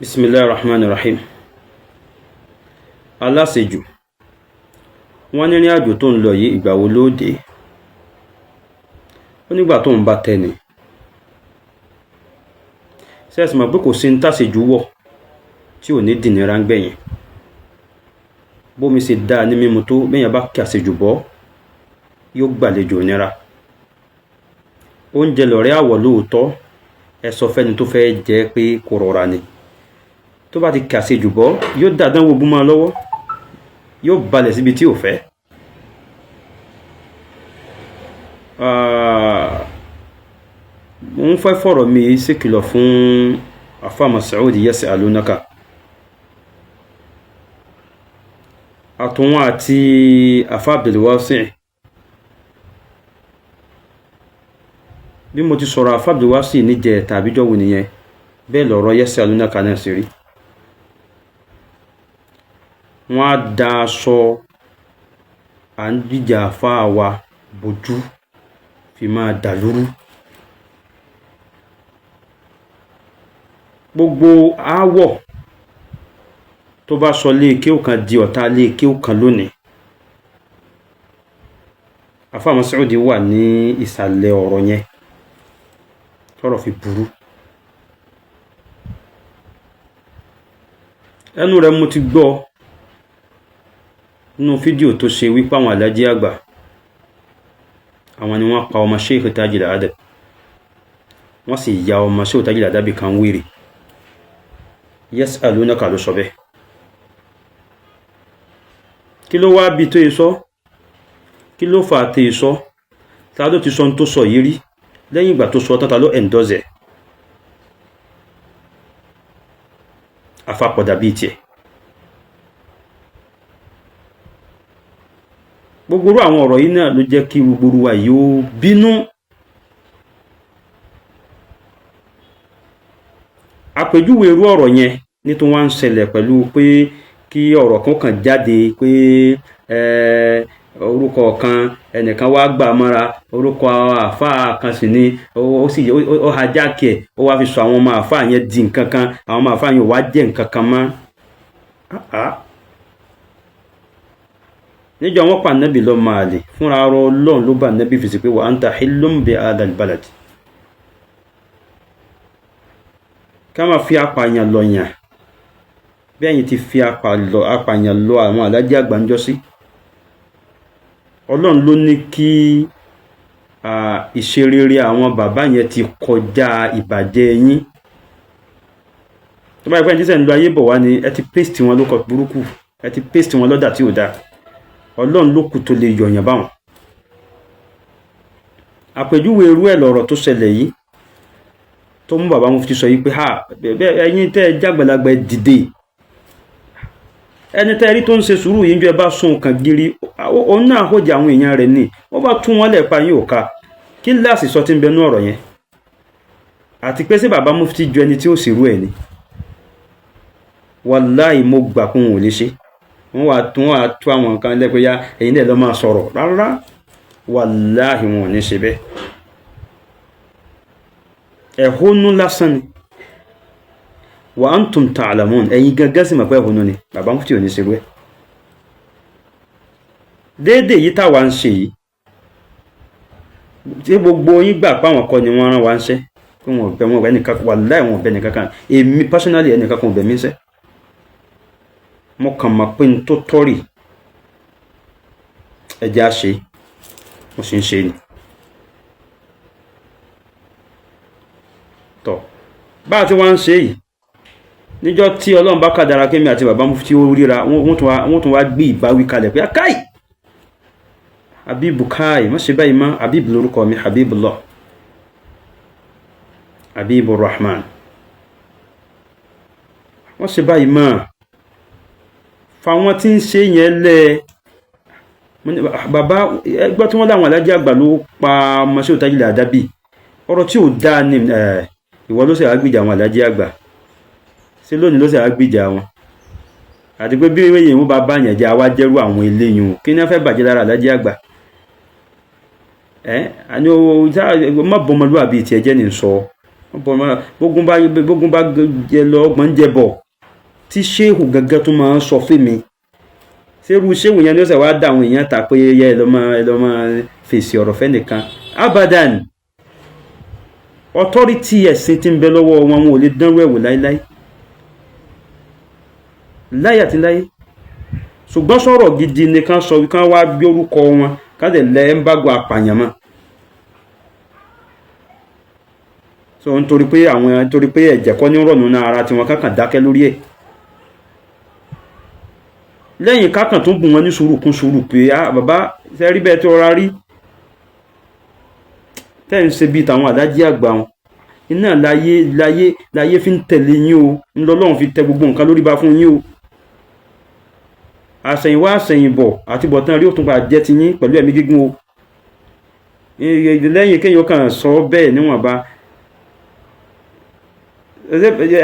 Bismillahir Rahmanir Rahim. Aláṣejù, wọ́n ní ìrìn àjò tó ń lọ yìí, ìgbà wo ló dé? Ó nígbà tó ń bá tẹ́ ni. Ṣé ẹ sì mọ̀ pé kò sí ní tàṣejù wọ̀ tí ò ní dìnira ń gbẹ̀yìn? Bómi ṣe dáa ní mímu tó, bẹ́yẹn bá kí àṣejù bọ́, yóò gbàlejò nira. Oúnjẹ lọ̀rẹ́ àwọ̀ lóòótọ́, ẹ sọ fẹ́ni tó fẹ́ jẹ́ pé kò rọra ni. Tó bá ti kí àṣejù bọ́, yóò dàdánwò bú mọ́ lọ́wọ́, yóò balẹ̀ síbi tí ò fẹ́. Mo ń fẹ́ fọ̀rọ̀ mi ṣèkìlọ̀ fún Afa Mas'ud Yas'alunaka. Àtúnwọ̀n àti Afa Abdulwasi. Bí mo ti sọ̀rọ̀ Afa Abdulwasi níjẹ̀ tàbí jọ̀wọ́ nìyẹn, bẹ́ẹ̀ lọ̀rọ̀ Yas'alunaka náà sì rí. Wọ́n á da aṣọ à ń dìjà àfáà wa bojú fi máa dàlúrú. Gbogbo aáwọ̀ tó bá sọ lé kéwù kan di ọ̀tá lé kéwù kan lónìí, Afa Mas'ud wà ní ìsàlẹ̀ ọ̀rọ̀ yẹn tọ́rọ̀ fi burú. Ẹnu rẹ̀ mo ti gbọ́ nínú fídíò tó ṣe wípé àwọn alájí àgbà àwọn ni wọ́n pa ọmọ Sheikh Tajul Adab, wọ́n sì ya ọmọ Sheikh Tajul Adab kan wèrè. Yas'alunaka ló sọ bẹ́ẹ̀. Kí ló wá bí tó yẹ sọ? Kí ló fà á tó yẹ sọ? Ta ló ti sọ ohun tó sọ yìí rí? Lẹ́yìn ìgbà tó sọ tán, ta ló endorse ẹ̀? Afapọ̀dà bíi tiẹ̀. Gbogbo irú àwọn ọ̀rọ̀ yìí náà ló jẹ́ kí gbogbo wa yìí ó bínú. Àpèjúwe irú ọ̀rọ̀ yẹn ní tó wá ń ṣẹlẹ̀ pẹ̀lú pé kí ọ̀rọ̀ kan kàn jáde pé orúkọ kan ẹnìkan wá gbà mọ́ra, orúkọ àáfàá kan sì ni ó sì ó hijack ẹ̀, ó wá fi sọ àwọn ọmọ àáfàá yẹn di nǹkan kan, àwọn ọmọ àáfàá yẹn ò wá jẹ́ nǹkan kan mọ́. Níjọ́ wọn pa Ànábì lọ́mọ àlè fúnra ọ̀rọ̀ Ọlọ́run ló bá Ànábì fèsì pé wa anta hillum bi hadal balad. Ká máa fi apààyàn lọ̀yàn bí ẹ̀yin ti fi apààyàn lọ àwọn alájí àgbà ń jọ́sí. Ọlọ́run ló ní kí ìṣerere àwọn bàbá yẹn ti kọjá ìbàjẹ́ yín. Tó bá yẹ pé ẹni tí sẹ́ ń lo ayé bọ̀ wá ni ẹ ti paste wọn lóko burúkú, ẹ ti paste wọn lọ́dà tí ò dáa. Ọlọ́run ló kù tó lè yọ̀yàn báwọn. Àpèjúwe irú ẹ̀ lọ̀rọ̀ tó ṣẹlẹ̀ yìí tó mú bàbá Mufti sọ yìí pé ha bẹ́ẹ̀ ẹ̀yin tẹ́ ẹ jágbàlagbà dìde, ẹni tẹ́ ẹ rí tó ń ṣe sùúrù yìí ń jọ ẹ bá sún nǹkan gírí, òun náà hó jẹ àwọn èèyàn rẹ̀ ni wọ́n bá tún wọn lẹ̀ pa yín ò ká. Kí láàsì sọ tí ń bẹnu ọ̀rọ̀ yẹn? Àti pé ṣé bàbá Mufti ju ẹni tí ó sì rú ẹ̀ ni? Wàláì mo gbà kún òun ò lè ṣe. Wọ́n wá tún wá tú àwọn nǹkan lẹ́pẹ́ yá ẹ̀yin náà lọ́ máa sọ̀rọ̀ rárá. Wàláì wọn ò ní ṣe bẹ́ẹ̀. Ẹ̀hónú lásán ni. Wa antum ta'lamun, ẹ̀yin gangan sì mọ̀ pé ẹ̀hónú ni. Bàbá Mufti ò ní ṣerú ẹ̀. Déédéé yìí táwa ń ṣe yìí, tí gbogbo yín gbà pé àwọn kọ́ ni wọ́n rán wa ń ṣẹ́, pé wọn ò bẹ̀ wọn ẹnìkan, wàláì wọn ò bẹ̀ ẹnìkan kan. Èmi personally ẹnìkan kan ò bẹ̀ mí ń ṣẹ́. Mo kàn mọ̀ pé n tó tọ́rì ẹ̀jẹ̀ á ṣe, mo sì ń ṣe ni. Tọ̀ bá a ti wá ń ṣe yìí, níjọ́ tí Ọlọ́run bá kàdára kémi àti bàbá Mufti ó ríra, wọ́n tún wá gbé ìbáwí kalẹ̀ pé akáì Habibu káì má ṣe báyìí mọ́. Habib lórúkọ mi, Habibullah, Habibur Rahman, wọ́n ṣe báyìí mọ́. Fáwọn tí ń ṣe yẹn lẹ́ bàbá ẹgbẹ́ tí wọ́n láwọn alájí àgbà ló pa ọmọ sí Tajul Adabi, ọ̀rọ̀ tí ò dáa ni. Ìwọ ló ṣe wá gbìjà àwọn alájí àgbà, ṣé lónìí ló ṣe wá gbìjà wọn? Àti pé bí èyí wọn bá bá yàn jẹ́ àwa jẹ́rú àwọn eléyìí o, kí ni wọ́n fẹ́ bàjẹ́ lára alájí àgbà? Ẹ àní o má bọmọlúwàbí tiẹ̀ jẹ́ ní sọ. Bógun bá bógun bá jẹ lọ, ọgbọ̀n ń jẹ bọ̀. Tí ṣéhù gangan tó máa ń sọ fún mi, ṣerú ṣéhù yẹn ni ó sì wá dá àwọn èèyàn ta pé yẹ ẹ lọ́ máa fèsì ọ̀rọ̀ fẹ́ nìkan? Abadan. Authority ẹ̀sìn tí ń bẹ lọ́wọ́ wọn, wọn ò lè dánrú ẹ̀ wò láéláé, láyé àti láyé. Ṣùgbọ́n sọ̀rọ̀ gidi nìkan sọ kán wá gbé orúkọ wọn ká lè lẹ embargo apààyàn mọ́. So nítorí pé àwọn, nítorí pé ẹ̀jẹ̀ kọ́ ní rọ̀nù náà ara tiwọn, kákan dákẹ́ lórí ẹ̀ lẹ́yìn, kákan tó bùn wọn ní sùúrù kún sùúrù pé, ah, bàbá, ṣe rí bẹ́ẹ̀ tí ọ̀rá rí tẹ́ ń ṣe bíi tàwọn àdájí àgbà wọn iná láyé láyé láyé fi ń tẹ̀lé yín o, ńlọlọ́run fi tẹ gbogbo nǹkan lórí ba fún yín o. Àsẹ̀yìnwá àsẹ̀yìnbọ̀ àti bọ̀tán rí òtún padà jẹ́ ti yín pẹ̀lú ẹ̀mí gígùn o. Lẹ́yìn kéèyàn kàn sọ bẹ́ẹ̀ níwọ̀nba,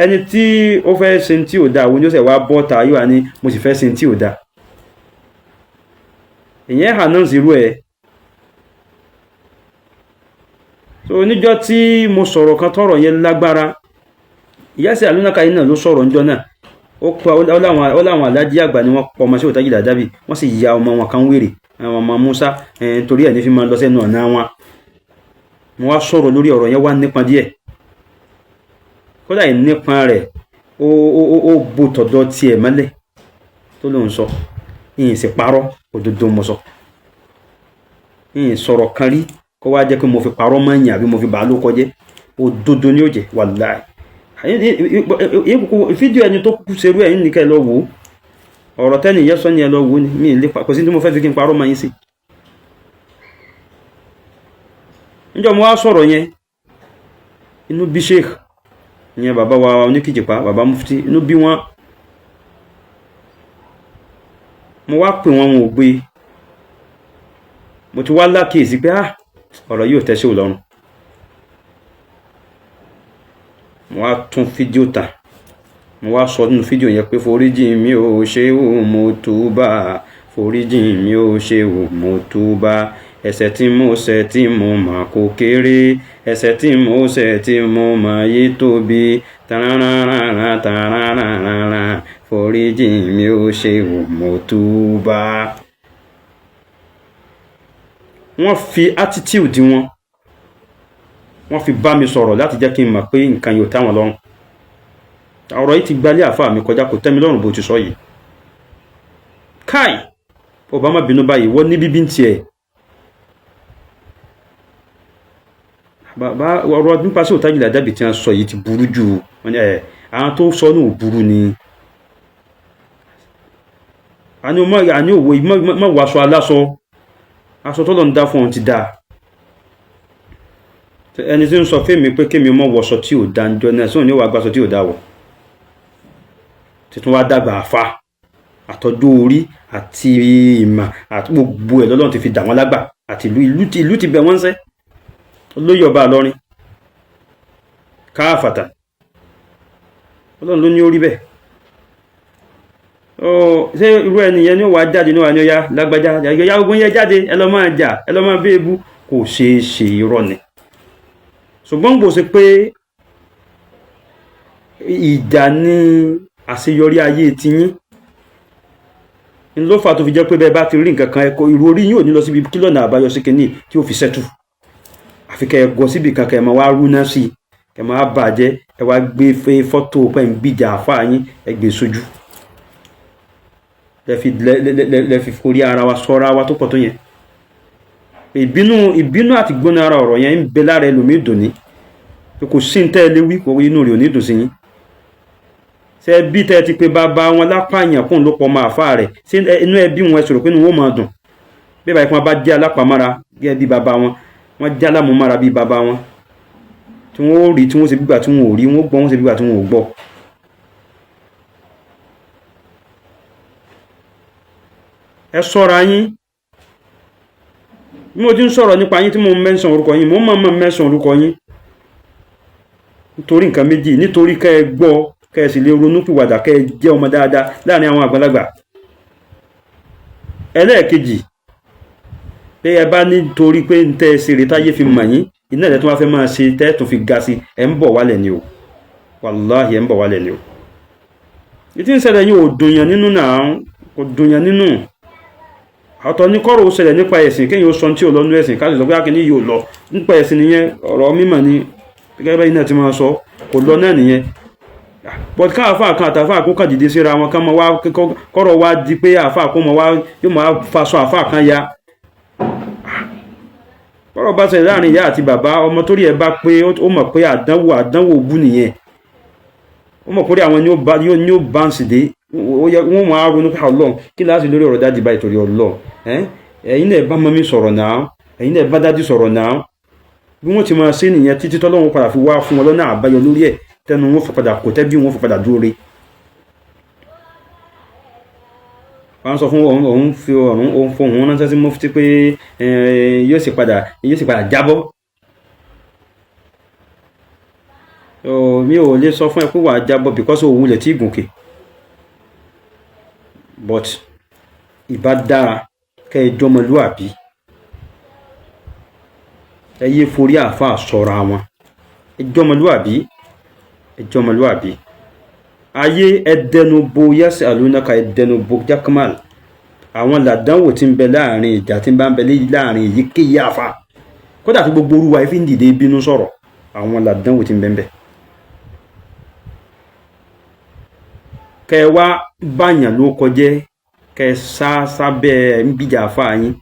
ẹni tí ó fẹ́ ṣe tí ò dáa wo ni ó sì wá bọ́ ta yóò wá ní mo sì fẹ́ ṣe tí ò dáa? Ìyẹn hà náà zero ẹ̀. So níjọ́ tí mo sọ̀rọ̀ kan tọ̀rọ̀ yẹn lágbára, ìyá sí àlùnáka yìí náà ló sọ̀rọ̀ níjọ́ náà. Ó pa ó láwọn alájí àgbà ni wọ́n pọ̀ ọmọ sí òtájì dàdábì, wọ́n sì ya ọmọ wọn kan wèrè, àwọn ọmọ Musa, torí ẹ̀ ní fi máa lọ sẹ́nu ọ̀nà wọn. Mo wá sọ̀rọ̀ lórí ọ̀rọ̀ yẹn, wá nípa díẹ̀. Kódà ìnípa rẹ̀ ó bo tọ̀dọ̀ tiẹ̀ mọ́lẹ̀ tó lóun sọ. Ìyìn sì parọ́, òdodo mo sọ. Ìyìn sọ̀rọ̀ kan rí kó wá jẹ́ pé mo fi parọ́ mọ́ ẹ̀yìn àbí mo fi bàá ló kọjẹ́. Òdodo ni ó jẹ́, wàláì. Fídíò ẹni tó kú serú ẹ̀yìn nìkẹ́ lọ wò ó. Ọ̀rọ̀ tẹ́nì yẹn sọ ni ẹ lọ wò ó ni mi lè kò sí tí mo fẹ́ fi kí n parọ́ mọ́ yín sí. Níjọ́ mo wá sọ̀rọ̀ yẹn, inú bí sheikh ìyẹn, bàbá wa oníkìjìpá, bàbá mufti, inú bí wọn. Mo wá pè wọn, wọn ò gbé. Mo ti wá lákìyèsí pé ah, ọ̀rọ̀ yìí ò tẹ́sí òlọ́run. Mo wá tún fídíò tà, mo wá sọ nínú fídíò yẹn pé foríjì mi ò ṣe ò mo túbà, foríjì mi ò ṣe ò mo túbà, ẹ̀ṣẹ̀ tí mo ṣẹ̀ tí mo mà kó kéré, ẹ̀ṣẹ̀ tí mo ṣẹ̀ tí mo mà yé tóbi, tararara tararara, foríjì mi ò ṣe ò mo túbà. Wọ́n fi attitude wọn, wọ́n fi bá mi sọ̀rọ̀ láti jẹ́ kí n mọ̀ pé nǹkan yóò tẹ́ àwọn lọ́rùn. Ọ̀rọ̀ yìí ti gbalẹ̀ àfa mi kọjá, kò tẹ́ mi lọ́rùn bó ti sọ yìí. Káì, ọba má bínú báyìí, wọ́n ní bíbí ń tiẹ̀. Bàbá, ọ̀rọ̀ nípa sí òtájìlá dàbí tí wọ́n sọ yìí ti burú jù. Wọ́n ní ẹ̀ àwọn tó sọ ní ò burú ni. Àní o àní òwò má wọ aṣọ aláṣọ, aṣọ tó lọ ń dá fún ọ ti dáa. Ẹni tí ń sọ fẹ́mi pé kémi mọ́ wọṣọ tí ò dá ń jọ náà sóun ní wàá gbaṣọ tí ò dá wọ̀, tuntun wá dàgbà àfa àtọjú orí àti ìmọ̀ àti gbogbo ẹ̀ lọ́lọ́run ti fi dà wọ́n lágbà àti ìlú ti bẹ̀ wọ́n ń sẹ́ olóyè ọba àlọ́rin káàfàtà. Ọlọ́run ló ní ó rí bẹ́ẹ̀. Ó ṣé irú ẹni yẹn ní ó wàá jáde ní wàá ní ó yá lágbájá yá ogun yẹn jáde, ẹ lọ́ máa jà, ẹ lọ́ máa béèbú? Kò ṣeé ṣe, irọ́ ni. Ṣùgbọ́n kò ṣe pé ìjà ní àṣeyọrí ayé tiyín ń ló fà tó fi jẹ́ pé bẹ́ẹ̀ bá ti rí nǹkan kan, ẹ̀kọ́ ìrò orí yín ò ní lọ síbi kí lọ́nà àbáyọ sí kínní tí ó fi ṣẹ́tù, àfi kẹ́ ẹ gọ síbi kan, kẹ́ ẹ máa wá rúná sí i, kẹ́ ẹ máa bàjẹ́. Ẹ wá gbé fọ́tò pẹ́ ń gbìjà àfáà yín, ẹ gbé sójú, lẹ fi forí ara wa sọ́ra wa tó pọ̀ tó yẹn. Ìbínú àti gbóná ara ọ̀rọ̀ yẹn ń bẹ lára ẹlòmíì dùn ní kò sí ní tẹ́ ẹ lé wí, kò inú rẹ̀ ò ní dùn sí yín. Ṣe bí tẹ́ ẹ ti pé bàbá wọn lápàyàn kóun ló pọ̀ ọmọ àfa rẹ̀, ṣé inú ẹbí wọn ẹ sọ̀rọ̀ pé inú wọn máa dùn bí báyìí kí wọ́n bá jẹ́ alápàmára gẹ́gẹ́ bí bàbá wọn, wọ́n jẹ́ alámúmára bí bàbá wọn, tí wọ́n ó rí tí wọ́n ṣe gbígbà tí wọ́n ò rí, wọ́n gbọ́ wọ́n ṣe gbígbà tí wọ́n ò gbọ́. Ẹ ṣọ́ra yín. Bí mo ti ń sọ̀rọ̀ nípa yín tí mo ń mẹ́sàn orúkọ yín, mo máa ń mẹ́sàn orúkọ yín nítorí nǹkan méjì: nítorí kẹ́ ẹ gbọ́, kẹ́ ẹ sì lè ronú pìwàdà, kẹ́ ẹ jẹ́ ọmọ dáadáa láàrin àwọn àgbàlagbà. Ẹlẹ́ẹ̀kejì, pé ẹ bá nítorí pé ń tẹ́ ẹ ṣeré táyé fi mọ̀ yín. Iná ẹ̀ tó wá fẹ́ máa ṣe tẹ́ẹ̀tún fi ga sí, ẹ̀ ń bọ̀ wálẹ̀ ni o. Wàláhì, ẹ̀ ń bọ̀ wálẹ̀ ni o. Ìtí ń ṣẹlẹ̀ yìí ò dùnyàn nínú náà, kò dùnyàn nínú. Ọ̀tọ̀ ní kọ́rọ̀ ó ṣẹlẹ̀ nípa ẹ̀sìn, kéèyàn ó sọ tí ò lọ nínú ẹ̀sìn, ká sì sọ pé akíní yìí ò lọ nípa ẹ̀sìn nìyẹn, ọ̀rọ̀ mímọ̀ ni, gẹ́gẹ́ bẹ́ẹ̀ náà ti máa sọ, kò lọ náà nìyẹn. But ká àáfàá kan àtàfáà kó kàn dìde síra wọn, ká máa wá kọ́rọ̀ wá di pé àáfàá kó máa wá yóò máa faṣọ àáfàá kan ya. Kọ́rọ̀ bá ṣẹlẹ̀ láàrin ìyá àti bàbá, ọmọ torí ẹ̀ bá pé, ó mọ̀ pé àdánwò bú nìyẹn. Ó mọ̀ pé àwọn ni ó bounce dé, wọ́n máa ronú pé, Ọlọ́run, kí láti lórí ọ̀rọ̀ daddy báyìí, torí Ọlọ́run, ẹ̀yin náà bá mummy sọ̀rọ̀ náà, ẹ̀yin náà bá daddy sọ̀rọ̀ náà. Bí wọ́n ti máa ṣe nìyẹn títí tọ́lọ́run padà fi wá fún wọn lọ́nà àbáyọ lórí ẹ̀, tẹnu wọn fi padà kò tẹ́ bí wọn fi padà dúró re. Wọ́n sọ fún òun, òun fi òun, òun fún òun ránṣẹ́ sí mufti pé yóò sì padà jábọ́. Mi ò lè sọ fún ẹ pé wàá jábọ́ because òun wulẹ̀ tí gòkè, but ìbá dára kẹ́ ẹ jọmọlúàbí, ẹ yé forí àáfàá sọ̀rọ̀ àwọn. Ẹ jọmọlúàbí, ẹ jọmọlúàbí. Ayé ẹ dẹnu bo yẹsẹ àlùnáka, ẹ dẹnu bo jákèmál. Àwọn làdánwò tí ń bẹ láàrin, ìjà tí ń bá ń bẹ láàrin èyíkéyìí àáfàá, kódà tí gbogbo orúwa yìí fi ń dìde bínú sọ̀rọ̀, àwọn làdánwò tí ń bẹ ń bẹ. Kẹ wá báyàn ló kọjẹ́, kẹ sá sábẹ́ ń bíjà àáfàá yín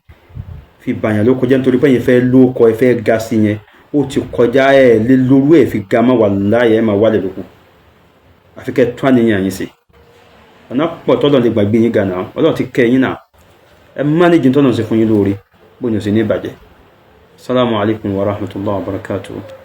fi bàyàn ló kọjá, nítorí pé yín fẹ́ ló kọ, ẹ fẹ́ ga sí yẹn, ó ti kọjá. Ẹ lé lóru ẹ fi ga mọ́, wàláhì, ẹ máa wálẹ̀ lóko. Àfi kẹ tún àníyàn yín sí. Ọ̀nà pọ̀ tọ́lọ̀ lè gbàgbé yín ga náà. Ọlọ́run ti kẹ́ yín náà, ẹ mánéjì tọ́lọ̀ sí fún yín lóore, bóyá sì ní ìbàjẹ́. Salamu alaykum wa rahmatulah wa barakatuh.